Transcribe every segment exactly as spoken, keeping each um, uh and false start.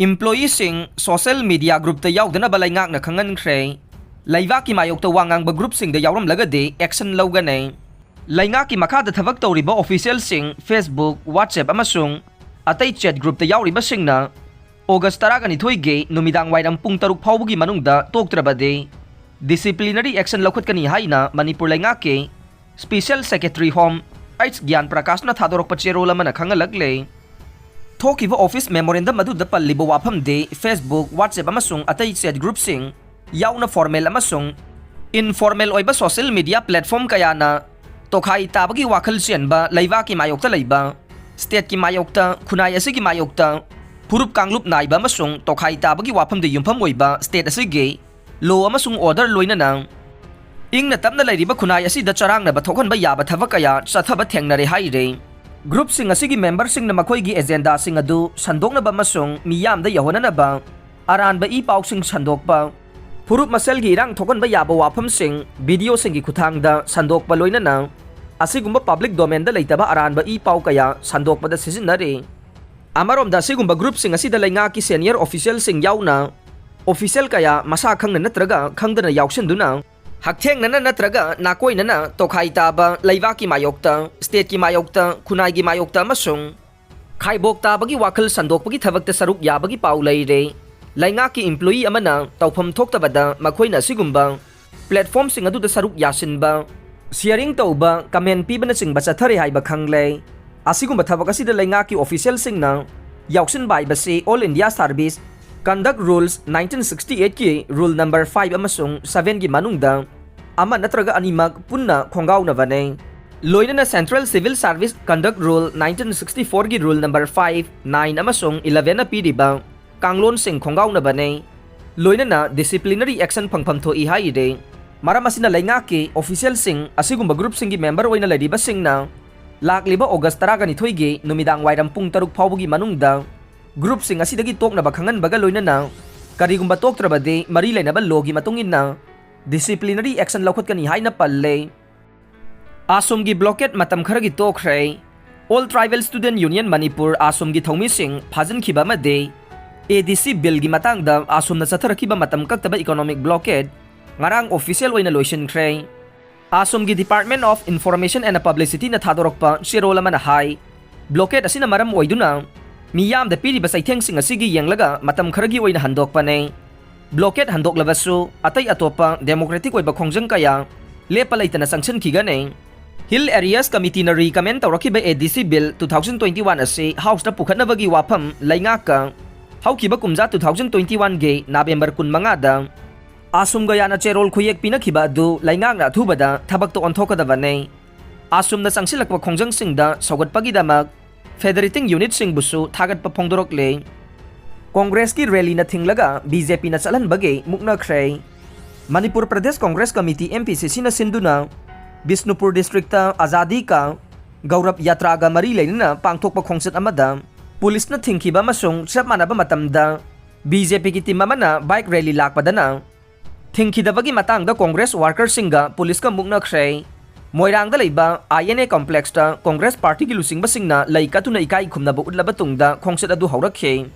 Employeeꯁꯤꯡ social media groupꯇ ꯌꯥꯎꯗꯅꯕ ꯂꯩꯉꯥꯛꯅ ꯈꯪꯍꯟꯈ꯭ꯔꯦ꯫ ꯂꯩꯕꯥꯛꯀꯤ ꯃꯥꯌꯣꯛꯇ ꯋꯥ ꯉꯥꯡꯕ groupꯁꯤꯡꯗ ꯌꯥꯎꯔꯝꯂꯒꯗꯤ action ꯂꯧꯒꯅꯤ꯫ ꯂꯩꯉꯥꯛꯀꯤ ꯃꯈꯥꯗ ꯊꯕꯛ ꯇꯧꯔꯤꯕ officialꯁꯤꯡ Facebook, WhatsApp ꯑꯃꯁꯨꯡ ꯑꯇꯩ chat groupꯇ ꯌꯥꯎꯔꯤꯕꯁꯤꯡꯅ August ꯇꯔꯥꯒ ꯅꯤꯊꯣꯏꯒꯤ ꯅꯨꯃꯤꯗꯥꯡ ꯋꯥꯏꯔꯝ ꯄꯨꯡ ꯇꯔꯨꯛ ꯐꯥꯎꯕꯒꯤ ꯃꯅꯨꯡꯗ ꯇꯣꯛꯇ꯭ꯔꯕꯗꯤ disciplinary action ꯂꯧꯈꯠꯀꯅꯤ ꯍꯥꯏꯅ ꯃꯅꯤꯄꯨꯔ ꯂꯩꯉꯥꯛꯀꯤ Special Secretary Home H ꯒ꯭ꯌꯥꯟ ꯄ꯭ꯔꯀꯥꯁꯅ ꯊꯥꯗꯣꯔꯛꯄ ꯆꯦꯔꯣꯜ ꯑꯃꯅ ꯈꯪꯍꯜꯂꯛꯂꯦ꯫ ꯊꯣꯛꯈꯤꯕ office memorandum ꯑꯗꯨꯗ ꯄꯜꯂꯤꯕ ꯋꯥꯐꯝꯗꯤ Facebook, WhatsApp ꯑꯃꯁꯨꯡ ꯑꯇꯩ chat groupꯁꯤꯡ ꯌꯥꯎꯅ formal ꯑꯃꯁꯨꯡ informal ꯑꯣꯏꯕ social media platform ꯀꯌꯥꯅ ꯇꯣꯈꯥꯏ ꯇꯥꯕꯒꯤ ꯋꯥꯈꯜ ꯆꯦꯟꯕ ꯂꯩꯕꯥꯛꯀꯤ ꯃꯥꯌꯣꯛꯇ ꯂꯩꯕ, stateꯀꯤ ꯃꯥꯌꯣꯛꯇ, ꯈꯨꯟꯅꯥꯏ ꯑꯁꯤꯒꯤ ꯃꯥꯌꯣꯛꯇ ꯐꯨꯔꯨꯞ ꯀꯥꯡꯂꯨꯞ ꯅꯥꯏꯕ ꯑꯃꯁꯨꯡ ꯇꯣꯈꯥꯏ ꯇꯥꯕꯒꯤ ꯋꯥꯐꯝꯗ ꯌꯨꯝꯐꯝ ꯑꯣꯏꯕ state ꯑꯁꯤꯒꯤ law ꯑꯃꯁꯨꯡ order ꯂꯣꯏꯅꯅ ꯏꯪꯅ ꯇꯞꯅ ꯂꯩꯔꯤꯕ ꯈꯨꯟꯅꯥꯏ ꯑꯁꯤꯗ ꯆꯔꯥꯡꯅꯕ ꯊꯣꯛꯍꯟꯕ ꯌꯥꯕ ꯊꯕꯛ ꯀꯌꯥ ꯆꯠꯊꯕ ꯊꯦꯡꯅꯔꯦ ꯍꯥꯏꯔꯤ꯫ Groupꯁꯤꯡ ꯑꯁꯤꯒꯤ memberꯁꯤꯡꯅ ꯃꯈꯣꯏꯒꯤ agendaꯁꯤꯡ ꯑꯗꯨ ꯁꯟꯗꯣꯛꯅꯕ ꯑꯃꯁꯨꯡ ꯃꯤꯌꯥꯝꯗ ꯌꯧꯍꯟꯅꯅꯕ ꯑꯔꯥꯟꯕ ꯏ ꯄꯥꯎꯁꯤꯡ ꯁꯟꯗꯣꯛꯄ, ꯐꯨꯔꯨꯞ ꯃꯁꯦꯜꯒꯤ ꯏꯔꯥꯡ ꯊꯣꯛꯍꯟꯕ ꯌꯥꯕ ꯋꯥꯐꯝꯁꯤꯡ videoꯁꯤꯡꯒꯤ ꯈꯨꯠꯊꯥꯡꯗ ꯁꯟꯗꯣꯛꯄ, ꯂꯣꯏꯅꯅ ꯑꯁꯤꯒꯨꯝꯕ public domainꯗ ꯂꯩꯇꯕ ꯑꯔꯥꯟꯕ ꯏ ꯄꯥꯎ ꯀꯌꯥ ꯁꯟꯗꯣꯛꯄꯗ ꯁꯤꯖꯤꯟꯅꯔꯤ꯫ ꯑꯃꯔꯣꯝꯗ, ꯑꯁꯤꯒꯨꯝꯕ groupꯁꯤꯡ ꯑꯁꯤꯗ ꯂꯩꯉꯥꯛꯀꯤ senior officialꯁꯤꯡ ꯌꯥꯎꯅ official ꯀꯌꯥ ꯃꯁꯥ ꯈꯪꯅ ꯅꯠꯇ꯭ꯔꯒ ꯈꯪꯗꯅ ꯌꯥꯎꯁꯤꯟꯗꯨꯅ ꯍꯛꯊꯦꯡꯅꯅ ꯅꯠꯇ꯭ꯔꯒ ꯅꯥꯀꯣꯏꯅꯅ ꯇꯣꯈꯥꯏ ꯇꯥꯕ, ꯂꯩꯕꯥꯛꯀꯤ ꯃꯥꯌꯣꯛꯇ, stateꯀꯤ ꯃꯥꯌꯣꯛꯇ, ꯈꯨꯟꯅꯥꯏꯒꯤ ꯃꯥꯌꯣꯛꯇ ꯑꯃꯁꯨꯡ ꯈꯥꯏꯕꯣꯛ ꯇꯥꯕꯒꯤ ꯋꯥꯈꯜ ꯁꯟꯗꯣꯛꯄꯒꯤ ꯊꯕꯛꯇ ꯁꯔꯨꯛ ꯌꯥꯕꯒꯤ ꯄꯥꯎ ꯂꯩꯔꯦ꯫ ꯂꯩꯉꯥꯛꯀꯤ employee ꯑꯃꯅ ꯇꯧꯐꯝ ꯊꯣꯛꯇꯕꯗ ꯃꯈꯣꯏꯅ ꯑꯁꯤꯒꯨꯝꯕ platformꯁꯤꯡ ꯑꯗꯨꯗ ꯁꯔꯨꯛ ꯌꯥꯁꯤꯟꯕ, sharing ꯇꯧꯕ, comment ꯄꯤꯕꯅꯆꯤꯡꯕ ꯆꯠꯊꯔꯦ ꯍꯥꯏꯕ ꯈꯪꯂꯦ꯫ ꯑꯁꯤꯒꯨꯝꯕ ꯊꯕꯛ ꯑꯁꯤꯗ ꯂꯩꯉꯥꯛꯀꯤ officialꯁꯤꯡꯅ ꯌꯥꯎꯁꯤꯟꯕ ꯍꯥꯏꯕꯁꯤ All India Service Conduct Rules nineteen sixty eightꯀꯤ rule number five ꯑꯃꯁꯨꯡ sevenꯒꯤ ꯃꯅꯨꯡꯗ ꯑꯃ ꯅꯠꯇ꯭ꯔꯒ ꯑꯅꯤꯃꯛ ꯄꯨꯟꯅ ꯈꯣꯡꯒꯥꯎꯅꯕꯅꯤ꯫ ꯂꯣꯏꯅꯅ Central Civil Service Conduct Rule nineteen sixty fourꯒꯤ rule number five, nine ꯑꯃꯁꯨꯡ elevenꯅ ꯄꯤꯔꯤꯕ ꯀꯥꯡꯂꯣꯟꯁꯤꯡ ꯈꯣꯡꯒꯥꯎꯅꯕꯅꯤ꯫ ꯂꯣꯏꯅꯅ disciplinary action ꯐꯪꯐꯝ ꯊꯣꯛꯏ ꯍꯥꯏꯔꯤ꯫ ꯃꯔꯝ ꯑꯁꯤꯅ ꯂꯩꯉꯥꯛꯀꯤ officialꯁꯤꯡ ꯑꯁꯤꯒꯨꯝꯕ groupꯁꯤꯡꯒꯤ member ꯑꯣꯏꯅ ꯂꯩꯔꯤꯕꯁꯤꯡꯅ ꯂꯥꯛꯂꯤꯕ August ꯇꯔꯥꯒ ꯅꯤꯊꯣꯏꯒꯤ ꯅꯨꯃꯤꯗꯥꯡ ꯋꯥꯏꯔꯝ ꯄꯨꯡ ꯇꯔꯨꯛ ꯐꯥꯎꯕꯒꯤ ꯃꯅꯨꯡꯗ groupꯁꯤꯡ ꯑꯁꯤꯗꯒꯤ ꯇꯣꯛꯅꯕ ꯈꯪꯍꯟꯕꯒ ꯂꯣꯏꯅꯅ ꯀꯔꯤꯒꯨꯝꯕ ꯇꯣꯛꯇ꯭ꯔꯕꯗꯤ ꯃꯔꯤ ꯂꯩꯅꯕ lawꯒꯤ ꯃꯇꯨꯡ ꯏꯟꯅ disciplinary action ꯂꯧꯈꯠꯀꯅꯤ ꯍꯥꯏꯅ ꯄꯜꯂꯦ꯫ ꯑꯁꯣꯝꯒꯤ blockade ꯃꯇꯝ ꯈꯔꯒꯤ ꯇꯣꯛꯈ꯭ꯔꯦ꯫ All Tribal Student Union Manipur, ꯑꯁꯣꯝꯒꯤ ꯊꯧꯃꯤꯁꯤꯡ ꯐꯥꯖꯤꯟꯈꯤꯕ ꯑꯃꯗꯤ ADC Billꯒꯤ ꯃꯇꯥꯡꯗ ꯑꯁꯣꯝꯅ ꯆꯠꯊꯔꯛꯈꯤꯕ ꯃꯇꯝ ꯀꯛꯇꯕ economic blockade ꯉꯔꯥꯡ official ꯑꯣꯏꯅ ꯂꯣꯏꯁꯤꯟꯈ꯭ꯔꯦ꯫ ꯑꯁꯣꯝꯒꯤ Department of Information and Publicityꯅ ꯊꯥꯗꯣꯔꯛꯄ ꯆꯦꯔꯣꯜ ꯑꯃꯅ ꯍꯥꯏ, blockade ꯑꯁꯤꯅ ꯃꯔꯝ ꯑꯣꯏꯗꯨꯅ ꯃꯤꯌꯥꯝꯗ ꯄꯤꯔꯤꯕ ꯆꯩꯊꯦꯡꯁꯤꯡ ꯑꯁꯤꯒꯤ ꯌꯦꯡꯂꯒ ꯃꯇꯝ ꯈꯔꯒꯤ ꯑꯣꯏꯅ ꯍꯟꯗꯣꯛꯄꯅꯦ꯫ Blockade ꯍꯟꯗꯣꯛꯂꯕꯁꯨ ꯑꯇꯩ ꯑꯇꯣꯞꯄ democratic ꯑꯣꯏꯕ ꯈꯣꯡꯖꯪ ꯀꯌꯥ ꯂꯦꯞꯄ ꯂꯩꯇꯅ ꯆꯪꯁꯤꯟꯈꯤꯒꯅꯤ꯫ Hill Areas Committeeꯅ recommend ꯇꯧꯔꯛꯈꯤꯕ ADC Bill two thousand twenty one ꯑꯁꯤ Houseꯇ ꯄꯨꯈꯠꯅꯕꯒꯤ ꯋꯥꯐꯝ ꯂꯩꯉꯥꯛꯀ ꯍꯧꯈꯤꯕ ꯀꯨꯝꯖꯥ two thousand twenty oneꯒꯤ November ꯀꯨꯟꯃꯉꯥꯗ ꯑꯁꯣꯝ ꯒꯌꯥꯅ ꯆꯦꯔꯣꯜ ꯈꯨꯌꯦꯛ ꯄꯤꯅꯈꯤꯕ ꯑꯗꯨ ꯂꯩꯉꯥꯛꯅ ꯑꯊꯨꯕꯗ ꯊꯕꯛꯇ ꯑꯣꯟꯊꯣꯛꯀꯗꯕꯅꯤ꯫ ꯑꯁꯣꯝꯅ ꯆꯪꯁꯤꯜꯂꯛꯄ ꯈꯣꯡꯖꯪꯁꯤꯡꯗ ꯁꯧꯒꯠꯄꯒꯤꯗꯃꯛ federating unitꯁꯤꯡꯕꯨꯁꯨ ꯊꯥꯒꯠꯄ ꯐꯣꯡꯗꯣꯔꯛꯂꯦ꯫ ꯀꯣꯡꯒ꯭ꯔꯦꯁꯀꯤ rallyꯅ ꯊꯤꯡꯂꯒ BJPꯅ ꯆꯠꯍꯟꯕꯒꯤ ꯃꯨꯛꯅꯈ꯭ꯔꯦ꯫ ꯃꯅꯤꯄꯨꯔ ꯄ꯭ꯔꯗꯦꯁ ꯀꯣꯡꯒ꯭ꯔꯦꯁ ꯀꯃꯤꯇꯤ, MPCCꯅ ꯁꯤꯟꯗꯨꯅ ꯕꯤꯁꯅꯨꯄꯨꯔ districtꯇ ꯑꯖꯥꯗꯤ ꯀꯥ ꯒꯧꯔꯕ ꯌꯥꯇ꯭ꯔꯥꯒ ꯃꯔꯤ ꯂꯩꯅꯅ ꯄꯥꯡꯊꯣꯛꯄ ꯈꯣꯡꯆꯠ ꯑꯃꯗ ꯄꯨꯂꯤꯁꯅ ꯊꯤꯡꯈꯤꯕ ꯑꯃꯁꯨꯡ ꯆꯞ ꯃꯥꯟꯅꯕ ꯃꯇꯝꯗ BJPꯒꯤ team ꯑꯃꯅ bike rally ꯂꯥꯛꯄꯗꯅ ꯊꯤꯡꯈꯤꯗꯕꯒꯤ ꯃꯇꯥꯡꯗ ꯀꯣꯡꯒ꯭ꯔꯦꯁ workerꯁꯤꯡꯒ ꯄꯨꯂꯤꯁꯀ ꯃꯨꯛꯅꯈ꯭ꯔꯦ꯫ ꯃꯣꯏꯔꯥꯡꯗ ꯂꯩꯕ INA complexꯇ ꯀꯣꯡꯒ꯭ꯔꯦꯁ partyꯒꯤ ꯂꯨꯆꯤꯡꯕꯁꯤꯡꯅ ꯂꯩ ꯀꯠꯇꯨꯅ ꯏꯀꯥꯏ ꯈꯨꯝꯅꯕ ꯎꯠꯂꯕ ꯇꯨꯡꯗ ꯈꯣꯡꯆꯠ ꯑꯗꯨ ꯍꯧꯔꯛꯈꯤ꯫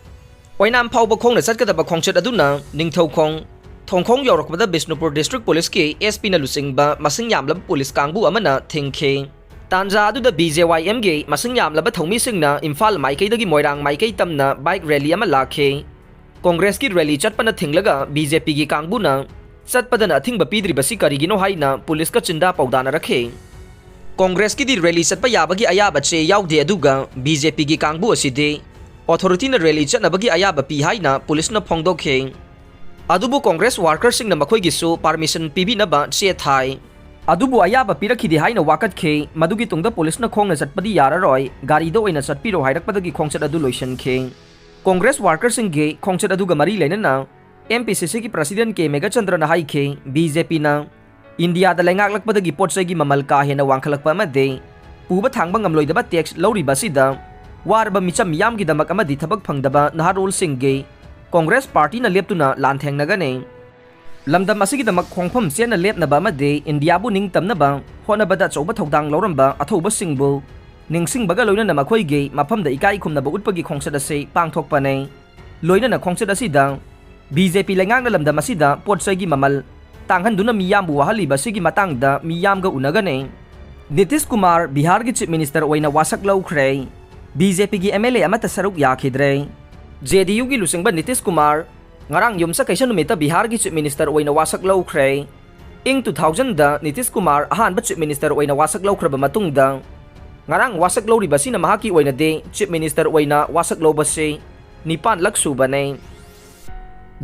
ꯑꯣꯏꯅꯥꯝ ꯐꯥꯎꯕ ꯈꯣꯡꯅ ꯆꯠꯀꯗꯕ ꯈꯣꯡꯆꯠ ꯑꯗꯨꯅ ꯅꯤꯡꯊꯧꯈꯣꯡ, ꯊꯣꯡꯈꯣꯡ ꯌꯧꯔꯛꯄꯗ ꯕꯤꯁꯅꯨꯄꯨꯔ district ꯄꯨꯂꯤꯁꯀꯤ SPꯅ ꯂꯨꯆꯤꯡꯕ ꯃꯁꯤꯡ ꯌꯥꯝꯂꯕ ꯄꯨꯂꯤꯁ ꯀꯥꯡꯕꯨ ꯑꯃꯅ ꯊꯤꯡꯈꯤ꯫ ꯇꯥꯟꯖꯥ ꯑꯗꯨꯗ BJYMꯒꯤ ꯃꯁꯤꯡ ꯌꯥꯝꯂꯕ ꯊꯧꯃꯤꯁꯤꯡꯅ ꯏꯝꯐꯥꯜ ꯃꯥꯏꯀꯩꯗꯒꯤ ꯃꯣꯏꯔꯥꯡ ꯃꯥꯏꯀꯩ ꯇꯝꯅ bike rally ꯑꯃ ꯂꯥꯛꯈꯤ꯫ ꯀꯣꯡꯒ꯭ꯔꯦꯁꯀꯤ rally ꯆꯠꯄꯅ ꯊꯤꯡꯂꯒ BJPꯒꯤ ꯀꯥꯡꯕꯨꯅ ꯆꯠꯄꯗꯅ ꯑꯊꯤꯡꯕ ꯄꯤꯗ꯭ꯔꯤꯕꯁꯤ ꯀꯔꯤꯒꯤꯅꯣ ꯍꯥꯏꯅ ꯄꯨꯂꯤꯁꯀ ꯆꯤꯟꯗꯥ ꯄꯧꯗꯥꯅꯔꯛꯈꯤ꯫ ꯀꯣꯡꯒ꯭ꯔꯦꯁꯀꯤꯗꯤ rally ꯆꯠꯄ ꯌꯥꯕꯒꯤ ꯑꯌꯥꯕ ꯆꯦ ꯌꯥꯎꯗꯦ, ꯑꯗꯨꯒ BJPꯒꯤ ꯀꯥꯡꯕꯨ ꯑꯁꯤꯗꯤ authorityꯅ rally ꯆꯠꯅꯕꯒꯤ ꯑꯌꯥꯕ ꯄꯤ ꯍꯥꯏꯅ ꯄꯨꯂꯤꯁꯅ ꯐꯣꯡꯗꯣꯛꯈꯤ꯫ ꯑꯗꯨꯕꯨ ꯀꯣꯡꯒ꯭ꯔꯦꯁ workerꯁꯤꯡꯅ ꯃꯈꯣꯏꯒꯤꯁꯨ permission ꯄꯤꯕꯤꯅꯕ ꯆꯦ ꯊꯥꯏ꯫ ꯑꯗꯨꯕꯨ ꯑꯌꯥꯕ ꯄꯤꯔꯛꯈꯤꯗꯦ ꯍꯥꯏꯅ ꯋꯥꯀꯠꯈꯤ꯫ ꯃꯗꯨꯒꯤ ꯇꯨꯡꯗ ꯄꯨꯂꯤꯁꯅ ꯈꯣꯡꯅ ꯆꯠꯄꯗꯤ ꯌꯥꯔꯔꯣꯏ, ꯒꯥꯔꯤꯗ ꯑꯣꯏꯅ ꯆꯠꯄꯤꯔꯣ ꯍꯥꯏꯔꯛꯄꯗꯒꯤ ꯈꯣꯡꯆꯠ ꯑꯗꯨ ꯂꯣꯏꯁꯤꯟꯈꯤ꯫ ꯀꯣꯡꯒ꯭ꯔꯦꯁ workerꯁꯤꯡꯒꯤ ꯈꯣꯡꯆꯠ ꯑꯗꯨꯒ ꯃꯔꯤ ꯂꯩꯅꯅ MPCCꯒꯤ president ꯀꯦ ꯃꯦꯘꯆꯟꯗ꯭ꯔꯅ ꯍꯥꯏꯈꯤ, BJPꯅ ꯏꯟꯗꯤꯌꯥꯗ ꯂꯩꯉꯥꯛꯂꯛꯄꯗꯒꯤ ꯄꯣꯠ ꯆꯩꯒꯤ ꯃꯃꯜ ꯀꯥ ꯍꯦꯟꯅ ꯋꯥꯡꯈꯠꯂꯛꯄ ꯑꯃꯗꯤ ꯄꯨꯕ ꯊꯥꯡꯕ ꯉꯝꯂꯣꯏꯗꯕ tax ꯂꯧꯔꯤꯕ ꯑꯁꯤꯗ ꯋꯥꯔꯕ ꯃꯤꯆꯝ ꯃꯤꯌꯥꯝꯒꯤꯗꯃꯛ ꯑꯃꯗꯤ ꯊꯕꯛ ꯐꯪꯗꯕ ꯅꯍꯥꯔꯣꯜꯁꯤꯡꯒꯤ ꯀꯣꯡꯒ꯭ꯔꯦꯁ partyꯅ ꯂꯦꯞꯇꯨꯅ ꯂꯥꯟꯊꯦꯡꯅꯒꯅꯤ꯫ ꯂꯝꯗꯝ ꯑꯁꯤꯒꯤꯗꯃꯛ ꯈꯣꯡꯐꯝ ꯆꯦꯠꯅ ꯂꯦꯞꯅꯕ ꯑꯃꯗꯤ ꯏꯟꯗꯤꯌꯥꯕꯨ ꯅꯤꯡꯇꯝꯅꯕ ꯍꯣꯠꯅꯕꯗ ꯑꯆꯧꯕ ꯊꯧꯗꯥꯡ ꯂꯧꯔꯝꯕ ꯑꯊꯧꯕꯁꯤꯡꯕꯨ ꯅꯤꯡꯁꯤꯡꯕꯒ ꯂꯣꯏꯅꯅ ꯃꯈꯣꯏꯒꯤ ꯃꯐꯝꯗ ꯏꯀꯥꯏ ꯈꯨꯝꯅꯕ ꯎꯠꯄꯒꯤ ꯈꯣꯡꯆꯠ ꯑꯁꯤ ꯄꯥꯡꯊꯣꯛꯄꯅꯤ꯫ ꯂꯣꯏꯅꯅ ꯈꯣꯡꯆꯠ ꯑꯁꯤꯗ ꯕꯤ ꯖꯦ ꯄꯤ ꯂꯩꯉꯥꯛꯅ ꯂꯝꯗꯝ ꯑꯁꯤꯗ ꯄꯣꯠ ꯆꯩꯒꯤ ꯃꯃꯜ ꯇꯥꯡꯍꯟꯗꯨꯅ ꯃꯤꯌꯥꯝꯕꯨ ꯋꯥꯍꯜꯂꯤꯕ ꯑꯁꯤꯒꯤ ꯃꯇꯥꯡꯗ ꯃꯤꯌꯥꯝꯒ ꯎꯅꯒꯅꯤ꯫ ꯅꯤꯇꯤꯁ ꯀꯨꯃꯥꯔ ꯕꯤꯍꯥꯔꯒꯤ ꯆꯤꯐ ꯃꯤꯅꯤꯁꯇꯔ ꯑꯣꯏꯅ ꯋꯥꯁꯛ ꯂꯧꯈ꯭ꯔꯦ꯫ ꯕꯤ ꯖꯦ ꯄꯤꯒꯤ ꯑꯦꯝ ꯑꯦꯜ ꯑꯦ ꯑꯃꯠꯇ ꯁꯔꯨꯛ ꯌꯥꯈꯤꯗ꯭ꯔꯦ꯫ ꯖꯦ ꯗꯤ ꯌꯨꯒꯤ ꯂꯨꯆꯤꯡꯕ ꯅꯤꯇꯤꯁ ꯀꯨꯃꯥꯔ ꯉꯔꯥꯡ ꯌꯨꯝꯁꯀꯩꯁ ꯅꯨꯃꯤꯠꯇ ꯕꯤꯍꯥꯔꯒꯤ ꯆꯤꯐ ꯃꯤꯅꯤꯁꯇꯔ ꯑꯣꯏꯅ ꯋꯥꯁꯛ ꯂꯧꯈ꯭ꯔꯦ꯫ ꯏꯪ ꯇꯨ ꯊꯥꯎꯖꯟꯗ ꯅꯤꯇꯤꯁ ꯀꯨꯃꯥꯔ ꯑꯍꯥꯟꯕ ꯆꯤꯐ ꯃꯤꯅꯤꯁꯇꯔ ꯑꯣꯏꯅ ꯋꯥꯁꯛ ꯂꯧꯈ꯭ꯔꯕ ꯃꯇꯨꯡꯗ, ꯉꯔꯥꯡ ꯋꯥꯁꯛ ꯂꯧꯔꯤꯕ ꯑꯁꯤꯅ ꯃꯍꯥꯛꯀꯤ ꯑꯣꯏꯅꯗꯤ ꯆꯤꯐ ꯃꯤꯅꯤꯁꯇꯔ ꯑꯣꯏꯅ ꯋꯥꯁꯛ ꯂꯧꯕꯁꯤ ꯅꯤꯄꯥꯟꯂꯛ ꯁꯨꯕꯅꯤ꯫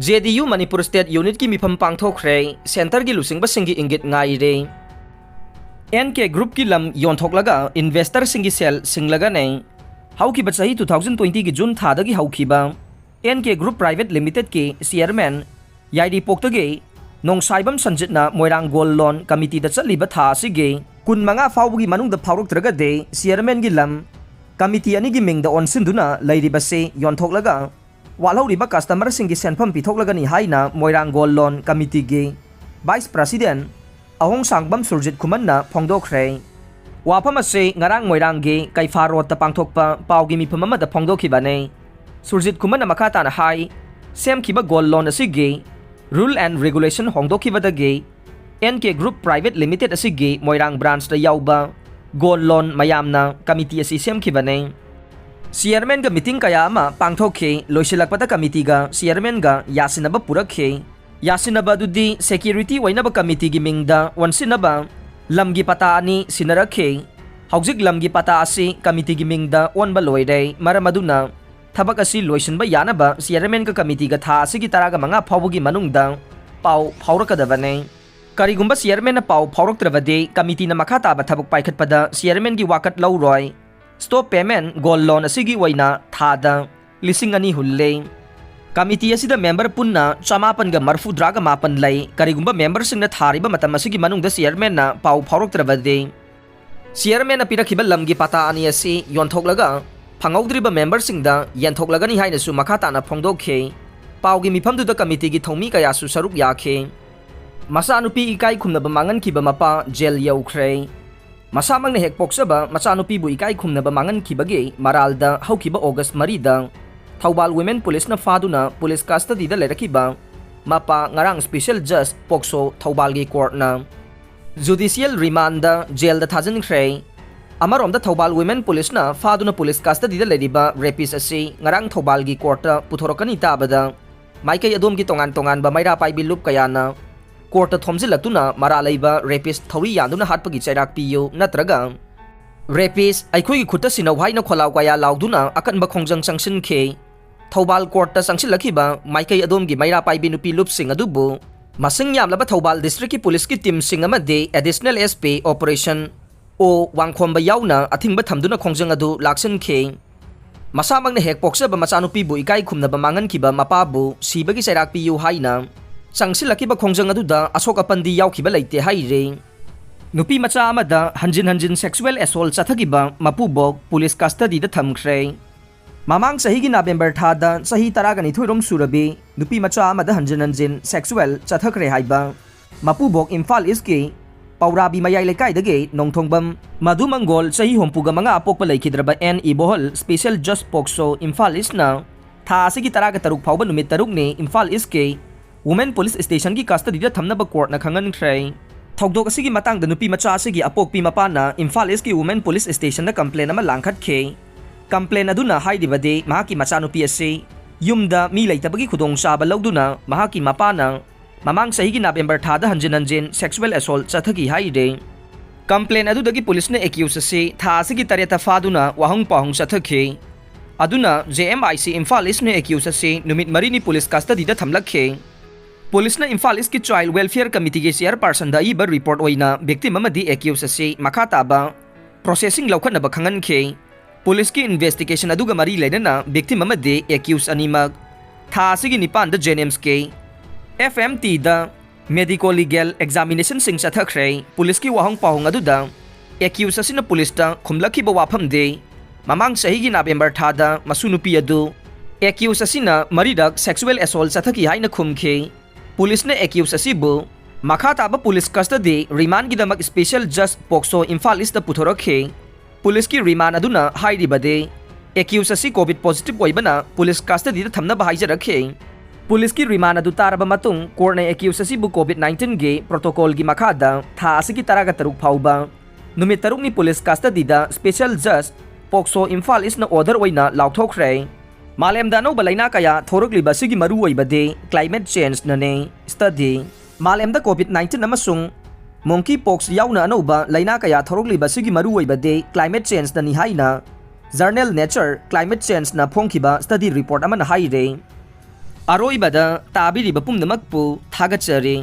ꯖꯦ ꯗꯤ ꯌꯨ ꯃꯅꯤꯄꯨꯔ ꯁ꯭ꯇꯦꯠ ꯌꯨꯅꯤꯠꯀꯤ ꯃꯤꯐꯝ ꯄꯥꯡꯊꯣꯛꯈ꯭ꯔꯦ, ꯁꯦꯟꯇꯔꯒꯤ ꯂꯨꯆꯤꯡꯕꯁꯤꯡꯒꯤ ꯏꯪꯒꯤꯠ ꯉꯥꯏꯔꯦ꯫ ꯑꯦꯟ ꯀꯦ ꯒ꯭ꯔꯨꯞꯀꯤ ꯂꯝ ꯌꯣꯟꯊꯣꯛꯂꯒ ꯏꯟꯚꯦꯁꯇꯔꯁꯤꯡꯒꯤ ꯁꯦꯜ ꯁꯤꯡꯂꯒꯅꯤ꯫ ꯍꯧꯈꯤꯕ ꯆꯍꯤ ꯇꯨ ꯊꯥꯎꯖꯟ ꯇ꯭ꯋꯦꯟꯇꯤꯒꯤ ꯖꯨꯟ ꯊꯥꯗꯒꯤ ꯍꯧꯈꯤꯕ ꯑꯦꯟ ꯀꯦ ꯒ꯭ꯔꯨꯞ ꯄ꯭ꯔꯥꯏꯚꯦꯠ ꯂꯤꯃꯤꯇꯦꯗꯀꯤ ꯆꯤꯌꯔꯃꯦꯟ ꯌꯥꯏꯔꯤꯄꯣꯛꯇꯒꯤ ꯅꯣꯡꯁꯥꯏꯕꯝ ꯁꯟꯖꯤꯠꯅ ꯃꯣꯏꯔꯥꯡ ꯒꯣꯜ ꯂꯣꯟ ꯀꯃꯤꯇꯤꯗ ꯆꯠꯂꯤꯕ ꯊꯥ ꯑꯁꯤꯒꯤ ꯀꯨꯟꯃꯉꯥ ꯐꯥꯎꯕꯒꯤ ꯃꯅꯨꯡꯗ ꯐꯥꯎꯔꯛꯇ꯭ꯔꯒꯗꯤ ꯆꯤꯌꯔꯃꯦꯟꯒꯤ ꯂꯝ ꯀꯃꯤꯇꯤ ꯑꯅꯤꯒꯤ ꯃꯤꯡꯗ ꯑꯣꯟꯁꯤꯟꯗꯨꯅ ꯂꯩꯔꯤꯕꯁꯤ ꯌꯣꯟꯊꯣꯛꯂꯒ ꯋꯥꯠꯍꯧꯔꯤꯕ ꯀꯁꯇꯃꯔꯁꯤꯡꯒꯤ ꯁꯦꯟꯐꯝ ꯄꯤꯊꯣꯛꯂꯒꯅꯤ ꯍꯥꯏꯅ ꯃꯣꯏꯔꯥꯡ ꯒꯣꯜ ꯂꯣꯟ ꯀꯃꯤꯇꯤꯒꯤ ꯚꯥꯏꯁ ꯄ꯭ꯔꯁꯤꯗꯦꯟ ꯑꯍꯣꯡꯁꯥꯡꯕꯝ ꯁꯨꯔꯖꯤꯠ ꯈꯨꯃꯟꯅ ꯐꯣꯡꯗꯣꯛꯈ꯭ꯔꯦ꯫ ꯋꯥꯐꯝ ꯑꯁꯤ ꯉꯔꯥꯡ ꯃꯣꯏꯔꯥꯡꯒꯤ ꯀꯩꯐꯥ ꯔꯣꯗꯇ ꯄꯥꯡꯊꯣꯛꯄ ꯄꯥꯎꯒꯤ ꯃꯤꯐꯝ ꯑꯃꯗ ꯐꯣꯡꯗꯣꯛꯈꯤꯕꯅꯤ꯫ ꯁꯨꯔꯖꯤꯠ ꯈꯨꯃꯟꯅ ꯃꯈꯥ ꯇꯥꯅ ꯍꯥꯏ, ꯁꯦꯝꯈꯤꯕ ꯒꯣꯜ ꯂꯣꯟ ꯑꯁꯤꯒꯤ ꯔꯨꯜ ꯑꯦꯟ ꯔꯤꯒꯨꯂꯦꯁꯟ ꯍꯣꯡꯗꯣꯛꯈꯤꯕꯗꯒꯤ N K group private limited ꯑꯁꯤꯒꯤ ꯃꯣꯏꯔꯥꯡ ꯕ꯭ꯔꯥꯟꯁꯇ ꯌꯥꯎꯕ ꯒꯣꯜ ꯂꯣꯟ ꯃꯌꯥꯝꯅ ꯀꯃꯤꯇꯤ ꯑꯁꯤ ꯁꯦꯝꯈꯤꯕꯅꯤ꯫ ꯆꯤꯌꯔꯃꯦꯟꯒ ꯃꯤꯇꯤꯡ ꯀꯌꯥ ꯑꯃ ꯄꯥꯡꯊꯣꯛꯈꯤ꯫ ꯂꯣꯏꯁꯤꯜꯂꯛꯄꯗ ꯀꯃꯤꯇꯤꯒ ꯆꯤꯌꯔꯃꯦꯟꯒ ꯌꯥꯁꯤꯟꯅꯕ ꯄꯨꯔꯛꯈꯤ꯫ ꯌꯥꯁꯤꯟꯅꯕ ꯑꯗꯨꯗꯤ ꯁꯦꯀ꯭ꯌꯨꯔꯤꯇꯤ ꯑꯣꯏꯅꯕ ꯀꯃꯤꯇꯤꯒꯤ ꯃꯤꯡꯗ ꯑꯣꯟꯁꯤꯟꯅꯕ ꯂꯝꯒꯤ ꯄꯇꯥ ꯑꯅꯤ ꯁꯤꯟꯅꯔꯛꯈꯤ꯫ ꯍꯧꯖꯤꯛ ꯂꯝꯒꯤ ꯄꯇꯥ ꯑꯁꯤ ꯀꯃꯤꯇꯤꯒꯤ ꯃꯤꯡꯗ ꯑꯣꯟꯕ ꯂꯣꯏꯔꯦ꯫ ꯃꯔꯝ ꯑꯗꯨꯅ ꯊꯕꯛ ꯑꯁꯤ ꯂꯣꯏꯁꯤꯟꯕ ꯌꯥꯅꯕ ꯆꯤꯌꯔꯃꯦꯟꯒ ꯀꯃꯤꯇꯤꯒ ꯊꯥ ꯑꯁꯤꯒꯤ ꯇꯔꯥꯒ ꯃꯉꯥ ꯐꯥꯎꯕꯒꯤ ꯃꯅꯨꯡꯗ ꯄꯥꯎ ꯐꯥꯎꯔꯛꯀꯗꯕꯅꯤ꯫ ꯀꯔꯤꯒꯨꯝꯕ ꯆꯤꯌꯔꯃꯦꯟꯅ ꯄꯥꯎ ꯐꯥꯎꯔꯛꯇ꯭ꯔꯕꯗꯤ ꯀꯃꯤꯇꯤꯅ ꯃꯈꯥ ꯇꯥꯕ ꯊꯕꯛ ꯄꯥꯏꯈꯠꯄꯗ ꯆꯤꯌꯔꯃꯦꯟꯒꯤ ꯋꯥꯀꯠ ꯂꯧꯔꯣꯏ꯫ ꯁ꯭ꯇꯣꯞ ꯄꯦꯃꯦꯟ ꯒꯣꯜ ꯂꯣꯟ ꯑꯁꯤꯒꯤ ꯑꯣꯏꯅ ꯊꯥꯗ ꯂꯤꯁꯤꯡ ꯑꯅꯤ ꯍꯨꯜꯂꯦ꯫ ꯀꯃꯤꯇꯤ ꯑꯁꯤꯗ ꯃꯦꯝꯕꯔ ꯄꯨꯟꯅ ꯆꯃꯥꯄꯟꯒ ꯃꯔꯐꯨꯇꯔꯥꯒ ꯃꯥꯄꯟ ꯂꯩ꯫ ꯀꯔꯤꯒꯨꯝꯕ ꯃꯦꯝꯕꯔꯁꯤꯡꯅ ꯊꯥꯔꯤꯕ ꯃꯇꯝ ꯑꯁꯤꯒꯤ ꯃꯅꯨꯡꯗ ꯆꯤꯌꯔꯃꯦꯟꯅ ꯄꯥꯎ ꯐꯥꯎꯔꯛꯇ꯭ꯔꯕꯗꯤ, ꯆꯤꯌꯔꯃꯦꯟꯅ ꯄꯤꯔꯛꯈꯤꯕ ꯂꯝꯒꯤ ꯄꯇꯥ ꯑꯅꯤ ꯑꯁꯤ ꯌꯣꯟꯊꯣꯛꯂꯒ ꯐꯪꯍꯧꯗ꯭ꯔꯤꯕ ꯃꯦꯝꯕꯔꯁꯤꯡꯗ ꯌꯦꯟꯊꯣꯛꯂꯒꯅꯤ ꯍꯥꯏꯅꯁꯨ ꯃꯈꯥ ꯇꯥꯅ ꯐꯣꯡꯗꯣꯛꯈꯤ꯫ ꯄꯥꯎꯒꯤ ꯃꯤꯐꯝꯗꯨꯗ ꯀꯃꯤꯇꯤꯒꯤ ꯊꯧꯃꯤ ꯀꯌꯥꯁꯨ ꯁꯔꯨꯛ ꯌꯥꯈꯤ꯫ ꯃꯆꯥꯅꯨꯄꯤ ꯏꯀꯥꯏ ꯈꯨꯝꯅꯕ ꯃꯥꯡꯍꯟꯈꯤꯕ ꯃꯄꯥ ꯖꯦꯜ ꯌꯧꯈ꯭ꯔꯦ꯫ ꯃꯁꯥꯃꯛꯅ ꯍꯦꯛ ꯄꯣꯛꯆꯕ ꯃꯆꯥꯅꯨꯄꯤꯕꯨ ꯏꯀꯥꯏ ꯈꯨꯝꯅꯕ ꯃꯥꯡꯍꯟꯈꯤꯕꯒꯤ ꯃꯔꯥꯜꯗ ꯍꯧꯈꯤꯕ ꯑꯣꯒꯁ ꯃꯔꯤꯗ ꯊꯧꯕꯥꯜ Women Policeꯅ ꯐꯥꯗꯨꯅ police custodyꯗ ꯂꯩꯔꯛꯈꯤꯕ ꯃꯄꯥ ꯉꯔꯥꯡ special judge POCSO ꯊꯧꯕꯥꯜꯒꯤ courtꯅ judicial remandꯗ jailꯗ ꯊꯥꯖꯤꯟꯈ꯭ꯔꯦ꯫ ꯑꯃꯔꯣꯝꯗ ꯊꯧꯕꯥꯜ Women Policeꯅ ꯐꯥꯗꯨꯅ police custodyꯗ ꯂꯩꯔꯤꯕ rapist ꯑꯁꯤ ꯉꯔꯥꯡ ꯊꯧꯕꯥꯜꯒꯤ courtꯇ ꯄꯨꯊꯣꯔꯛꯀꯅꯤ ꯇꯥꯕꯗ ꯃꯥꯏꯀꯩ ꯑꯗꯣꯝꯒꯤ ꯇꯣꯉꯥꯟ ꯇꯣꯉꯥꯟꯕ ꯃꯩꯔꯥ ꯄꯥꯏꯕꯤ ꯂꯨꯞ ꯀꯌꯥꯅ courtꯇ ꯊꯣꯝꯖꯤꯜꯂꯛꯇꯨꯅ ꯃꯔꯥꯜ ꯂꯩꯕ rapist ꯊꯧꯔꯤ ꯌꯥꯟꯗꯨꯅ ꯍꯥꯠꯄꯒꯤ ꯆꯩꯔꯥꯛ ꯄꯤꯌꯨ ꯅꯠꯇ꯭ꯔꯒ rapist ꯑꯩꯈꯣꯏꯒꯤ ꯈꯨꯠꯇ ꯁꯤꯟꯅꯧ ꯍꯥꯏꯅ ꯈꯣꯜꯂꯥꯎ ꯀꯌꯥ ꯂꯥꯎꯗꯨꯅ ꯑꯀꯟꯕ ꯈꯣꯡꯖꯪ ꯆꯪꯁꯤꯟꯈꯤ꯫ ꯊꯧꯕꯥꯜ courtꯇ ꯆꯪꯁꯤꯜꯂꯛꯈꯤꯕ ꯃꯥꯏꯀꯩ ꯑꯗꯣꯝꯒꯤ ꯃꯩꯔꯥ ꯄꯥꯏꯕꯤ ꯅꯨꯄꯤ ꯂꯨꯞꯁꯤꯡ ꯑꯗꯨꯕꯨ ꯃꯁꯤꯡ ꯌꯥꯝꯂꯕ ꯊꯧꯕꯥꯜ districtꯀꯤ policeꯀꯤ teamꯁꯤꯡ ꯑꯃꯗꯤ additional SP operation ꯑꯣ ꯋꯥꯡꯈꯣꯝꯕ ꯌꯥꯎꯅ ꯑꯊꯤꯡꯕ ꯊꯝꯗꯨꯅ ꯈꯣꯡꯖꯪ ꯑꯗꯨ ꯂꯥꯛꯁꯤꯟꯈꯤ꯫ ꯃꯁꯥꯃꯛꯅ ꯍꯦꯛ ꯄꯣꯛꯆꯕ ꯃꯆꯥꯅꯨꯄꯤꯕꯨ ꯏꯀꯥꯏ ꯈꯨꯝꯅꯕ ꯃꯥꯡꯍꯟꯈꯤꯕ ꯃꯄꯥꯕꯨ ꯁꯤꯕꯒꯤ ꯆꯩꯔꯥꯛ ꯄꯤꯌꯨ ꯍꯥꯏꯅ ꯆꯪꯁꯤꯜꯂꯛꯈꯤꯕ ꯈꯣꯡꯖꯪ ꯑꯗꯨꯗ ꯑꯁꯣꯛ ꯑꯄꯟꯗꯤ ꯌꯥꯎꯈꯤꯕ ꯂꯩꯇꯦ ꯍꯥꯏꯔꯤ꯫ ꯅꯨꯄꯤ ꯃꯆꯥ ꯑꯃꯗ ꯍꯟꯖꯤꯟ ꯍꯟꯖꯤꯟ sexual assault ꯆꯠꯊꯈꯤꯕ ꯃꯄꯨꯕꯣꯛ police custodyꯗ ꯊꯝꯈ꯭ꯔꯦ꯫ ꯃꯃꯥꯡ ꯆꯍꯤꯒꯤ November ꯊꯥꯗ ꯆꯍꯤ ꯇꯔꯥꯒ ꯅꯤꯊꯣꯏ ꯔꯣꯝ ꯁꯨꯔꯕꯤ ꯅꯨꯄꯤ ꯃꯆꯥ ꯑꯃꯗ ꯍꯟꯖꯤꯟ ꯍꯟꯖꯤꯟ sexual ꯆꯠꯊꯈ꯭ꯔꯦ ꯍꯥꯏꯕ ꯃꯄꯨꯕꯣꯛ ꯏꯝꯐꯥꯜ Eastꯀꯤ ꯄꯧꯔꯥꯕꯤ ꯃꯌꯥꯏ ꯂꯩꯀꯥꯏꯗꯒꯤ ꯅꯣꯡꯊꯣꯡꯕꯝ ꯃꯙꯨ ꯃꯪꯒꯣꯜ ꯆꯍꯤ ꯍꯨꯝꯐꯨꯒ ꯃꯉꯥ ꯄꯣꯛꯄ ꯂꯩꯈꯤꯗ꯭ꯔꯕ N Ibohal special judge POCSO Imphal Eastꯅ ꯊꯥ ꯑꯁꯤꯒꯤ ꯇꯔꯥꯒ ꯇꯔꯨꯛ ꯐꯥꯎꯕ ꯅꯨꯃꯤꯠ ꯇꯔꯨꯛꯅꯤ ꯏꯝꯐꯥꯜ Eastꯀꯤ Women Police Stationꯒꯤ custodyꯗ ꯊꯝꯅꯕ courtꯅ ꯈꯪꯍꯟꯈ꯭ꯔꯦ꯫ ꯊꯧꯗꯣꯛ ꯑꯁꯤꯒꯤ ꯃꯇꯥꯡꯗ ꯅꯨꯄꯤ ꯃꯆꯥ ꯑꯁꯤꯒꯤ ꯑꯄꯣꯛꯄꯤ ꯃꯄꯥꯅ ꯏꯝꯐꯥꯜ Eastꯀꯤ Women Police Stationꯗ complaint ꯑꯃ ꯂꯥꯡꯈꯠꯈꯤ꯫ Complaint ꯑꯗꯨꯅ ꯍꯥꯏꯔꯤꯕꯗꯤ ꯃꯍꯥꯛꯀꯤ ꯃꯆꯥꯅꯨꯄꯤ ꯑꯁꯤ ꯌꯨꯝꯗ ꯃꯤ ꯂꯩꯇꯕꯒꯤ ꯈꯨꯗꯣꯡꯆꯥꯕ ꯂꯧꯗꯨꯅ ꯃꯍꯥꯛꯀꯤ ꯃꯄꯥꯅ ꯃꯃꯥꯡ ꯆꯍꯤꯒꯤ November ꯊꯥꯗ ꯍꯟꯖꯤꯟ ꯍꯟꯖꯤꯟ sexual assault ꯆꯠꯊꯈꯤ ꯍꯥꯏꯔꯤ꯫ Complaint ꯑꯗꯨꯗꯒꯤ policeꯅ accused ꯑꯁꯤ ꯊꯥ ꯑꯁꯤꯒꯤ ꯇꯔꯦꯠꯇ ꯐꯥꯗꯨꯅ ꯋꯥꯍꯪ ꯄꯥꯎꯍꯪ ꯆꯠꯊꯈꯤ꯫ ꯑꯗꯨꯅ JMIC ꯏꯝꯐꯥꯜ Eastꯅ accused ꯑꯁꯤ ꯅꯨꯃꯤꯠ ꯃꯔꯤꯅꯤ police custodyꯗ ꯊꯝꯂꯛꯈꯤ꯫ Policeꯅ ꯏꯝꯐꯥꯜ Eastꯀꯤ Child Welfare Committeeꯒꯤ chairpersonꯗ ꯑꯏꯕ report ꯑꯣꯏꯅ victim ꯑꯃꯗꯤ accused ꯑꯁꯤ ꯃꯈꯥ ꯇꯥꯕ processing ꯂꯧꯈꯠꯅꯕ ꯈꯪꯍꯟꯈꯤ꯫ Policeꯀꯤ investigation ꯑꯗꯨꯒ ꯃꯔꯤ ꯂꯩꯅꯅ victim ꯑꯃꯗꯤ accused ꯑꯅꯤꯃꯛ ꯊꯥ ꯑꯁꯤꯒꯤ ꯅꯤꯄꯥꯟꯗ JNIMSꯀꯤ FMTꯗ medico legal examinationꯁꯤꯡ ꯆꯠꯊꯈ꯭ꯔꯦ꯫ Policeꯀꯤ ꯋꯥꯍꯪ ꯄꯥꯎꯍꯪ ꯑꯗꯨꯗ accused ꯑꯁꯤꯅ policeꯇ ꯈꯨꯝꯂꯛꯈꯤꯕ ꯋꯥꯐꯝꯗꯤ ꯃꯃꯥꯡ ꯆꯍꯤꯒꯤ November ꯊꯥꯗ ꯃꯁꯨ ꯅꯨꯄꯤ ꯑꯗꯨ accused ꯑꯁꯤꯅ ꯃꯔꯤꯔꯛ sexual assault ꯆꯠꯊꯈꯤ ꯍꯥꯏꯅ ꯈꯨꯝꯈꯤ꯫ Policeꯅ accused ꯑꯁꯤꯕꯨ ꯃꯈꯥ ꯇꯥꯕ police custody remandꯒꯤꯗꯃꯛ special judge POCSO Imphal Eastꯇ ꯄꯨꯊꯣꯔꯛꯈꯤ꯫ Policeꯀꯤ remand ꯑꯗꯨꯅ ꯍꯥꯏꯔꯤꯕꯗꯤ Accused ꯑꯁꯤ COVID positive ꯑꯣꯏꯕꯅ police custodyꯗ ꯊꯝꯅꯕ ꯍꯥꯏꯖꯔꯛꯈꯤ꯫ Policeꯀꯤ remand ꯑꯗꯨ ꯇꯥꯔꯕ ꯃꯇꯨꯡ courtꯅ accused ꯑꯁꯤꯕꯨ COVID nineteenꯒꯤ protocolꯒꯤ ꯃꯈꯥꯗ ꯊꯥ ꯑꯁꯤꯒꯤ ꯇꯔꯥꯒ ꯇꯔꯨꯛ ꯐꯥꯎꯕ ꯅꯨꯃꯤꯠ ꯇꯔꯨꯛꯅꯤ police custodyꯗ special judge POCSO Imphal ꯏꯁꯅ order ꯑꯣꯏꯅ ꯂꯥꯎꯊꯣꯛꯈ꯭ꯔꯦ꯫ ꯃꯥꯂꯦꯝꯗ ꯑꯅꯧꯕ ꯂꯩꯅꯥ ꯀꯌꯥ ꯊꯣꯔꯛꯂꯤꯕ ꯑꯁꯤꯒꯤ ꯃꯔꯨꯑꯣꯏꯕꯗꯤ climate changeꯅꯅꯤ꯫ Study꯫ ꯃꯥꯂꯦꯝꯗ COVID nineteen ꯑꯃꯁꯨꯡ monkeypox ꯌꯥꯎꯅ ꯑꯅꯧꯕ ꯂꯩꯅꯥ ꯀꯌꯥ ꯊꯣꯔꯛꯂꯤꯕ ꯑꯁꯤꯒꯤ ꯃꯔꯨꯑꯣꯏꯕꯗꯤ climate changeꯅꯅꯤ ꯍꯥꯏꯅ journal Nature Climate Changeꯅ ꯐꯣꯡꯈꯤꯕ study report ꯑꯃꯅ ꯍꯥꯏꯔꯦ꯫ ꯑꯔꯣꯏꯕꯗ ꯇꯥꯕꯤꯔꯤꯕ ꯄꯨꯝꯅꯃꯛꯄꯨ ꯊꯥꯒꯠꯆꯔꯤ꯫